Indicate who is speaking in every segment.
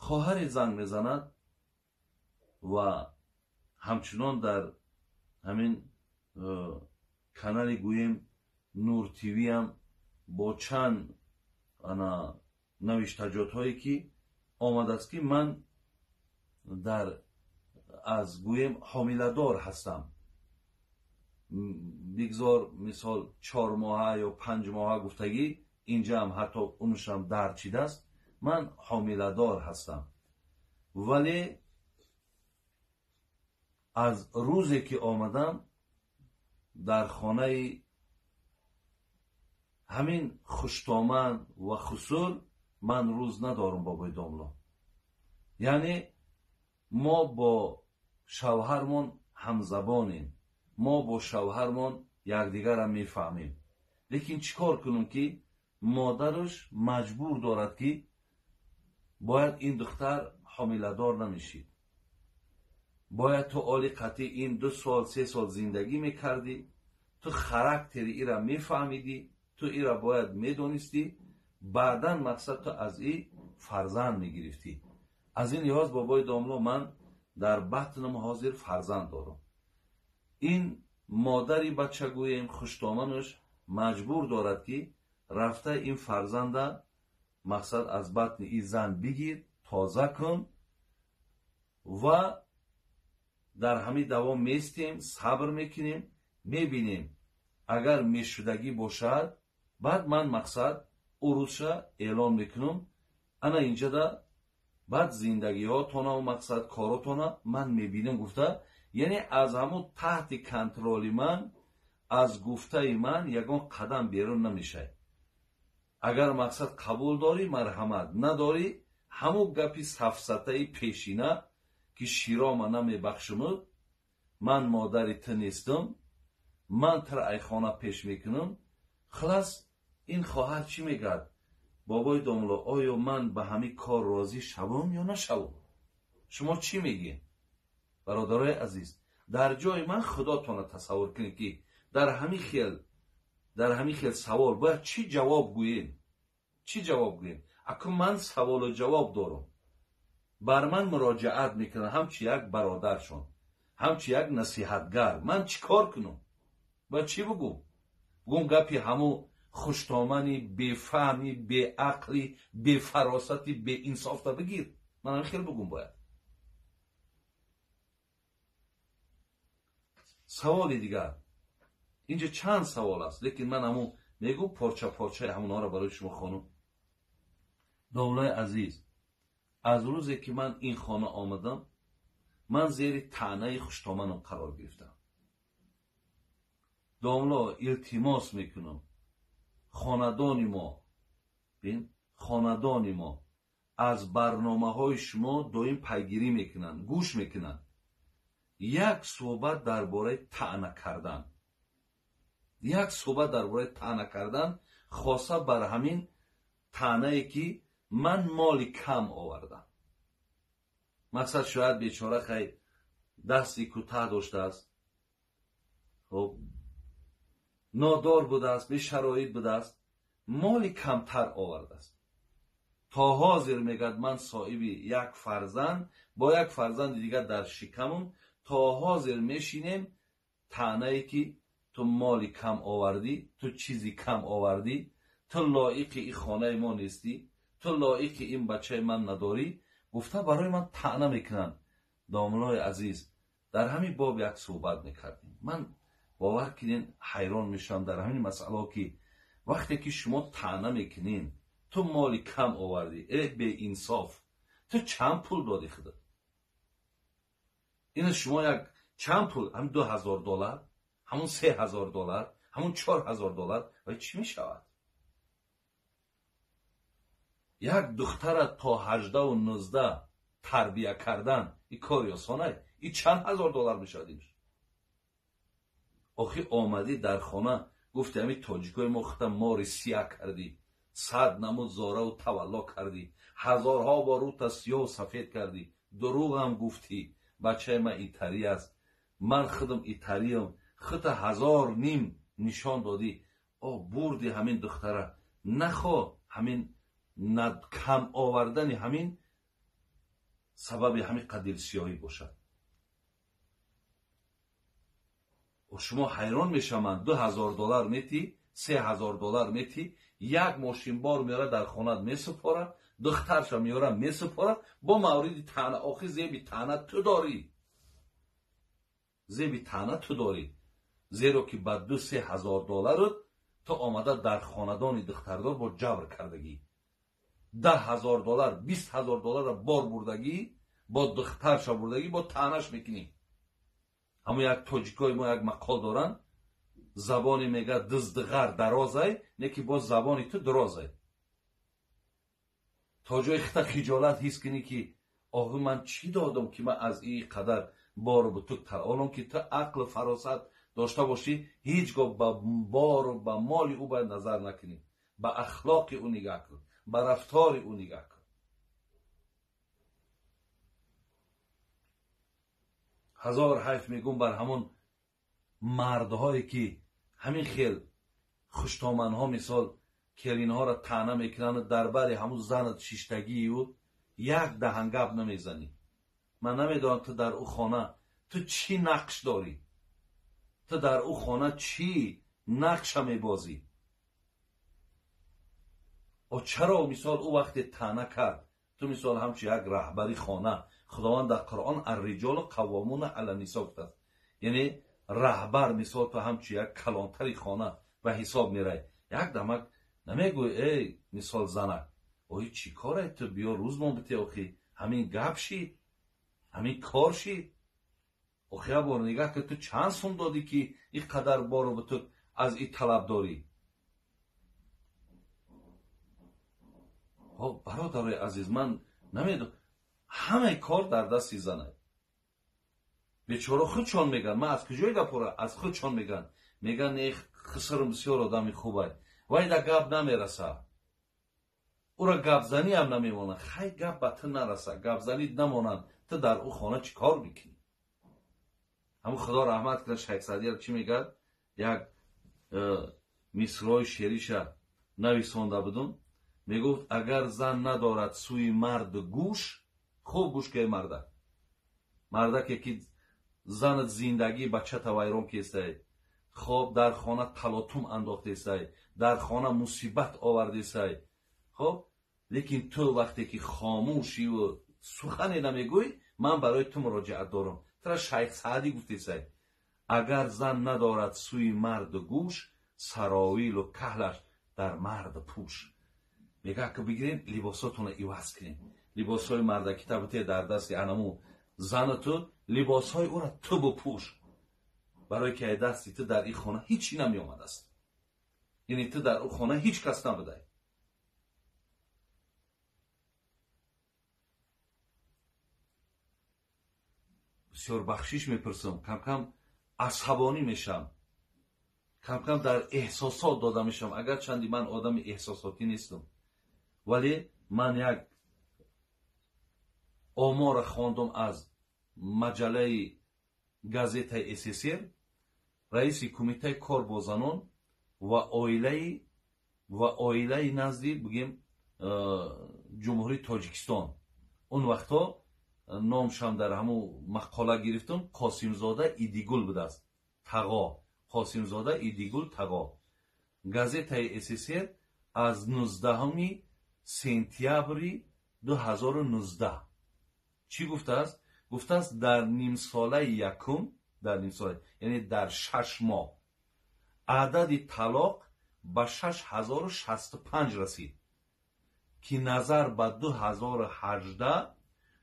Speaker 1: Хоҳаре занг мезанад ва ҳамчунон дар ҳамин канали, гӯем, Нур ТВ-ам бо чанд ана навиштаҷотҳое ки омадааст, ки ман дар аз, гӯем, ҳомиладор ҳастам, бигзор, мисол, 4 моҳа ё 5 моҳа гуфтагӣ, инҷаам ҳатто унушам дард чидааст. Ман ҳомиладор ҳастам, вале аз рӯзе ки омадам дар хонаи ҳамин хуштоман ва хусул, ман рӯз надорам, бобои домло. Яъне мо бо шавҳармон ҳамзабонем, мо бо шавҳармон якдигарам мефаҳмем, лекин чӣ кор кунем, ки модараш маҷбур дорад, ки бояд ин духтар ҳомиладор намешид, бояд ту оли қатъи ин 2 сол, 3 сол зиндагӣ мекардӣ, ту характери ира мефаҳмидӣ, ту ира бояд медонистӣ, баъдан, мақсад, ту аз и фарзанд мегирифтӣ. Аз ин лиҳоз, бобои домло, ман дар батнам ҳозир фарзанд дорам. Ин модари бача, гӯем, хуштоманаш маҷбур дорад, ки рафта ин фарзанда, мақсад, аз батни ин зан бигир, тоза кун. Ва дар ҳамин давом меистем, сабр мекунем, мебинем, агар мешудагӣ бошад, баъд ман, мақсад, урусша эълон мекунам. Ана инҷада баъд зиндагиҳотонаву, мақсад, коротона ман мебинам, гуфта. Яъне аз ҳамун таҳти контроли ман, аз гуфтаи ман ягон қадам берун намешавад. Агар, мақсад, қабул дорӣ, марҳамат, надорӣ, ҳамун гапи сафсатаи пешина, ки широма намебахшумуд, ман модари ту нестам, ман тура айхона пеш мекунам. Хулас, ин хоҳар чӣ мегӯяд, бобои домло? Оё ман ба ҳамин кор розӣ шавам ё нашавам? Шумо чӣ мегӯед, бародарои азиз? Дар ҷои ман худотона тасаввур кунед, ки дар ҳамин хел савол бояд чӣ ҷавоб гӯем, чӣ ҷавоб гӯем? Акун ман саволу ҷавоб дорам. Бар ман муроҷиат мекунанд ҳамчи як бародаршон, ҳамчи як насиҳатгар. Ман чӣ кор кунам? Бояд чӣ бугӯм? Бугӯм гапи ҳамун хуштомани бефаҳми, беақли, бефаросати, беинсофта бигир? Ман ҳамин хел бугӯм бояд? Саволи дигар. Инҷа чанд савол аст, лекин ман ҳамун мегӯм, порча порчаи ҳамонҳоро барои шумо хонум. Домлаи азиз, аз рӯзе ки ман ин хона омадам, ман зери таънаи хуштоманам қарор гирифтам. Домло, илтимос мекунам, хонадони мо, бин, хонадони мо аз барномаҳои шумо доим пайгирӣ мекунанд, гӯш мекунанд. Як суҳбат дар бораи таъна кардан, як суҳбат дар бораи таъна кардан, хоса бар ҳамин таънае, ки ман моли кам овардам. Мақсад, шояд бечора хай дасти кӯтаҳ доштааст, хуб, нодор будааст, бешароит будааст, моли камтар овардааст. То ҳозир мегӯяд, ман соҳиби як фарзанд, бо як фарзанди дигар дар шикамум, то ҳозир мешинем таънае, ки ту моли кам овардӣ, ту чизи кам овардӣ, ту лоиқи ин хонаи мо нестӣ, ту лоиқи ин бачаи ман надорӣ, гуфта барои ман таъна мекунанд. Домлои азиз, дар ҳамин боб як суҳбат мекардем. Ман, бовар кунед, ҳайрон мешавам дар ҳамин масъалао, ки вақте ки шумо таъна мекунед, ту моли кам овардӣ, э беинсоф, ту чанд пул додӣ худат? Ина шумо як чанд пул, ҳамин 2000 доллар, ҳамун 3000 доллар, ҳамун 4000 доллар ва чӣ мешавад? Як духтара то 18-у 19 тарбия кардан и кори осонай? И чанд ҳазор доллар мешавад ин? Охи омадӣ дар хона, гуфти, ҳамин тоҷикои мо хута мори сия кардӣ, сад намуд зораву тавалло кардӣ, ҳазорҳо бор рӯта сиёҳу сафед кардӣ, дурӯғам гуфтӣ, бачаи ман итарӣ аст, ман худам итариям, хута ҳазор ним нишон додӣ, о бурди ҳамин духтара, нахо ҳамин кам овардани ҳамин. Сабаби ҳамин қадр дилсиёҳӣ бошад. Шумо ҳайрон мешаванд, $2000 мети, $3000 мети, як мошин бор меора дар хонат месупора, духтарша меора месупора, бо мавриди таъна, охи зеби таъна ту дорӣ. Зеби таъна ту дорӣ. Зеро ки ба $2-3 ҳазор ту омада дар хонадони духтардор бо ҷабр кардагӣ. $10,000, $20,000 бор бурдагӣ, бо духтарша бурдагӣ, бо таънаш мекунӣ. Ҳамо як тоҷикои мо як мақол доранд, забони мега диздиғар дарозай, не ки боз забони ту дурозай. То ҷои хита хиҷолат ҳис кунӣ ки оҳи ман чӣ додам ки ман аз ин қадар бору бутук тар, олон ки ту ақлу фаросат дошта бошӣ, ҳеҷ гоҳ ба бору ба моли ӯ бояд назар накунӣ, ба ахлоқи ӯ нигаҳ кун, ба рафтори ӯ нигаҳ кун. Ҳазор ҳайф мегӯм бар ҳамон мардҳое ки ҳамин хел хуштоманҳо мисол келинҳоро таъна мекунанд, дар бари ҳамун занат шиштагии ӯ як даҳан гап намезанӣ. Ман намедонам ту дар ӯ хона ту чӣ нақш дорӣ, ту дар ӯ хона чӣ нақша мебозӣ. О чаро мисол ӯ вақте таъна кард, ту мисол ҳамчун як раҳбари хона, Худованд дар Қуръон ар-риҷолу қаввомуна ала нисо гуфтааст, яъне раҳбар мисол ту ҳамчун як калонтари хона ба ҳисоб мерай, як дамак намегӯй эй мисол занак, ой чӣ коре ту, биё рӯзмон бите, охи ҳамин гап шид, ҳамин кор шид. Охи як бор нигаҳ ки ту чанд сум додӣ ки ин қадар бору бутук аз ин талаб дорӣ. Бародарои азиз, ман намедонам, ҳамаи кор дар дасти занай. Бечора худшон мегӯянд, ман аз куҷои гапора, аз худшон мегӯянд, мегӯянд э хисрм бисёр одами хубай, вай да гап намераса, ӯра гапзаниам намемонад. Хай гап ба ту нараса, гапзанӣ намонанд, ту дар ӯ хона чӣ кор мекунӣ? Ҳамун Худо раҳмат кунад Шайх Саъдияро чӣ мегӯяд, як мисрои шеъриша нависонда будум, мегуфт агар зан надорад сӯи мард гӯш, хуб гӯш ки мардак, мардаке ки занат зиндагии бачата вайрон кестай, хоб дар хона талотум андохтесай, дар хона мусибат овардесай, хоб лекин ту вақте ки хомӯшиву сухане намегӯй, ман барои ту муроҷиат дорам. Тура Шайх Саъдӣ гуфтесай, агар зан надорад сӯи мард гӯш, саровилу каҳлаш дар мард пӯш. Мега ки бигирем либосотонро иваз кунем, либосҳои мардаки табите дар дасти анаму зану ту, либосҳои ӯро ту бупӯш, барое ки ай дасти ту дар ин хона ҳеҷ чӣ намеомадааст, яъне ту дар ӯ хона ҳеҷ кас набудай. Бисёр бахшиш мепурсам, камкам асабонӣ мешавам, камкам дар эҳсосот дода мешавам, агарчанди ман одами эҳсосотӣ нестам, вале ман як оморро хондам аз маҷаллаи газетаи СССР, раиси кумитаи кор бо занон ва оилаи назди бигем Ҷумҳурии Тоҷикистон, он вақтҳо номшам дар ҳамун мақола гирифтам, Қосимзода Идигул будааст, Тағо, Қосимзода Идигул Тағо. Газетаи СССР аз 19 сентябри 2019 чӣ гуфтааст? Гуфтааст дар нимсолаи якум, дар нимсола, яъне дар 6 моҳ адади талоқ ба 6065 расид, ки назар ба 2018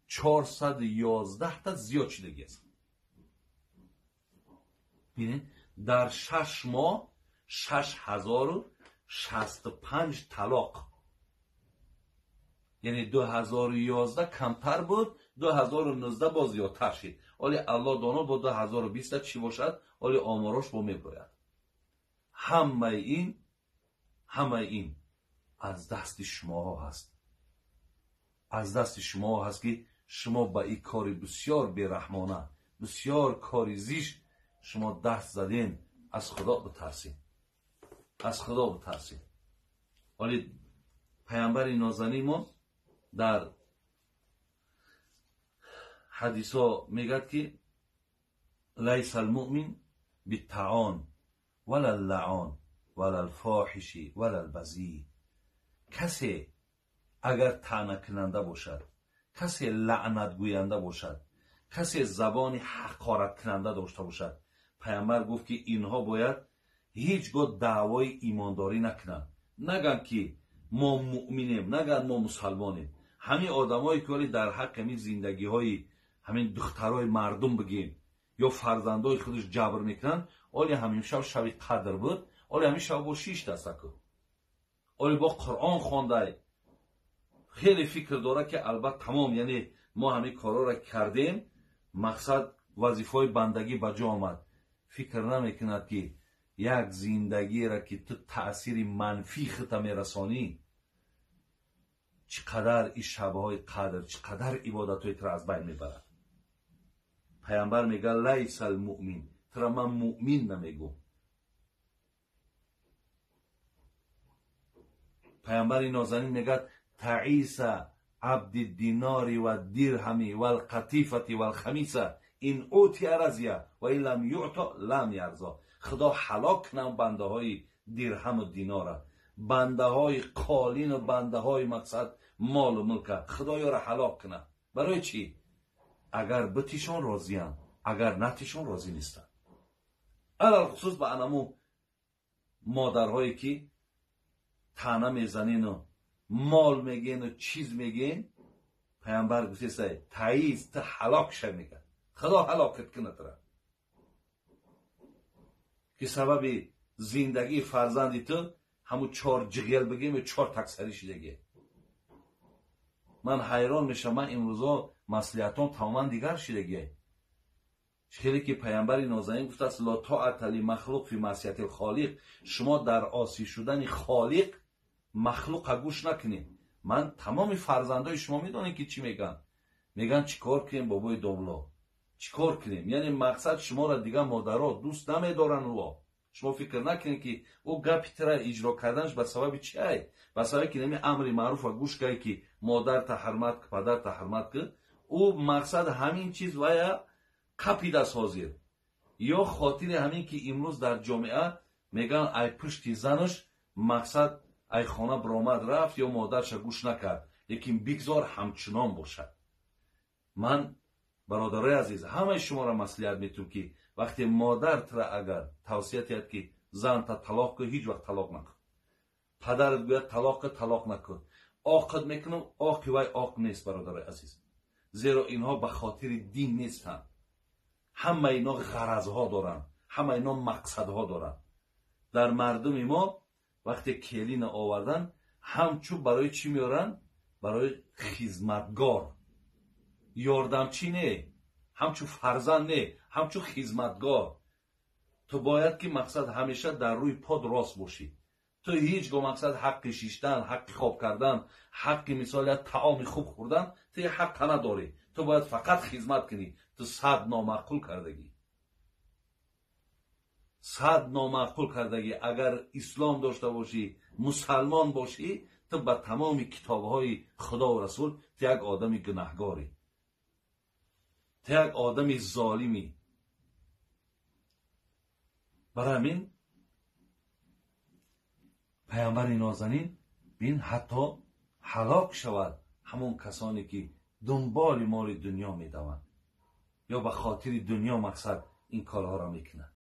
Speaker 1: 411 та зиёд шудагиаст. Бинед, дар 6 моҳ 6065 талоқ, яъне 2011 камтар буд, 2019 боз зиёдтар шид. Оли Аллоҳ доно бо 2020 чӣ бошад, оли оморош бо меброяд. Ҳамаи ин аз дасти шумоҳо ҳаст, аз дасти шумоҳо ҳаст ки шумо ба ин кори бисёр бераҳмона, бисёр кори зишт шумо даст заден. Аз Худо битарсед, аз Худо битарсед. Оли паямбари нозанин мо дар Ҳадисо мегӯяд, ки лайса алмӯмин биттаон вала ллаон вала лфоҳиши вала лбазӣ. Касе агар таънакунанда бошад, касе лаънатгӯянда бошад, касе забони ҳақораткунанда дошта бошад, паямбар гуфт, ки инҳо бояд ҳеҷ гоҳ даъвои имондорӣ накунанд. Нагӯянд, ки мо муъминем, нагӯянд, мо мусалмонем. Ҳамин одамое, ки вале дар ҳаққи ҳамин зиндагиҳои ҳамин духтарои мардум бигем ё фарзандои худаш ҷабр мекунанд, оли ҳамин шаб шаби қадр буд, оли ҳамин шаб бо шиштастаку, оли бо Қуръон хондай, хеле фикр дорад, ки албатта тамом, яъне мо ҳамин корҳоро кардем, мақсад вазифаҳои бандагӣ ба ҷо омад. Фикр намекунад, ки як зиндагиеро, ки ту таъсири манфӣ худта мерасонӣ, чӣ қадар ин шабҳои қадр, чӣ қадар ибодатҳои туро аз байн мебарад. Паямбар мегӯяд: лайса алмӯмин, тура ман муъмин намегӯм. Паямбари нозанин мегӯяд: таиса абди динори ва дирҳами валқатифати валхамиса ин утия разия ва ин лам юъто лам ярзо. Худо ҳалок кунам бандаҳои дирҳаму динора, бандаҳои қолину бандаҳои мақсад молу мулка, худо ёра ҳалок кунад. Барои чӣ? Агар битишон розиянд, агар натишон розӣ нестанд. Алалхусус ба анаму модарҳое, ки таъна мезанену мол мегӯену чиз мегӯен, паямбар гуфтеса: таиз, ту ҳалок ша, мегӯяд. Худо ҳалокат кунад тура, ки сабаби зиндагии фарзанди ту ҳамун чор ҷиғел бигем ё чор таксарӣ шидагӣ. Ман ҳайрон мешавам, ман имрӯзо маслиҳатон тамоман дигар шидагӣ. Хеле ки паямбари нозанин гуфтааст: ла тоата лимахлуқ фи маъсияти лхолиқ. Шумо дар осӣ шудани холиқ махлуқа гӯш накунед. Ман тамоми фарзандои шумо медонем, ки чӣ мегӯянд. Мегӯянд: чӣ кор кунем, бобои домло, чӣ кор кунем? Яъне мақсад шуморо дигар модаро дӯст намедоранд. Ӯ шумо фикр накунед, ки ӯ гапи тира иҷро карданаш ба сабаби чиай? Ба сабаби ки нами амри маъруфа гӯш кай, ки модарта ҳурмат ку, падарта ҳурмат ку. Ӯ мақсад ҳамин чиз вая қапидааст ҳозир. Ё хотири ҳамин, ки имрӯз дар ҷомеа мегӯянд: ай пушти занаш мақсад ай хона биромад рафт ё модарша гӯш накард, лекин бигзор ҳамчунон бошад. Ман, бародарои азиз, ҳамаи шуморо маслиҳат метум, ки вақте модар тура агар тавсия диҳад, ки занта талоқ кун, ҳеҷ вақт талоқ накун. Падарат гӯяд талоқ кун, талоқ накун. Оқид мекунам, оқи вай оқ нест, бародарои азиз, зеро инҳо ба хотири дин нестанд. Ҳама ино ғаразҳо доранд, ҳама ино мақсадҳо доранд. Дар мардуми мо вақте келина овардан, ҳамчун барои чӣ меоранд? Барои хизматгор, ёрдамчӣ не, ҳамчун фарзанд не, ҳамчун хизматгор. Ту бояд ки мақсад ҳамеша дар рӯи под рост бошӣ. Ту ҳеҷ гоҳ мақсад ҳаққи шиштан, ҳаққи хоб кардан, ҳаққи мисол як таоми хуб хӯрдан, ту ҳаққа надорӣ. Ту бояд фақат хизмат кунӣ. Ту сад номаъқул кардагӣ, сад номаъқул кардагӣ. Агар ислом дошта бошӣ, мусалмон бошӣ, ту ба тамоми китобҳои худову расул ту як одами гунаҳгорӣ, ту як одами золимӣ. Барои ҳамин паямбари нозанин бин, ҳатто ҳалок шавад ҳамон касоне, ки дунболи моли дунё медаванд ё ба хотири дунё мақсад ин корҳоро мекунанд.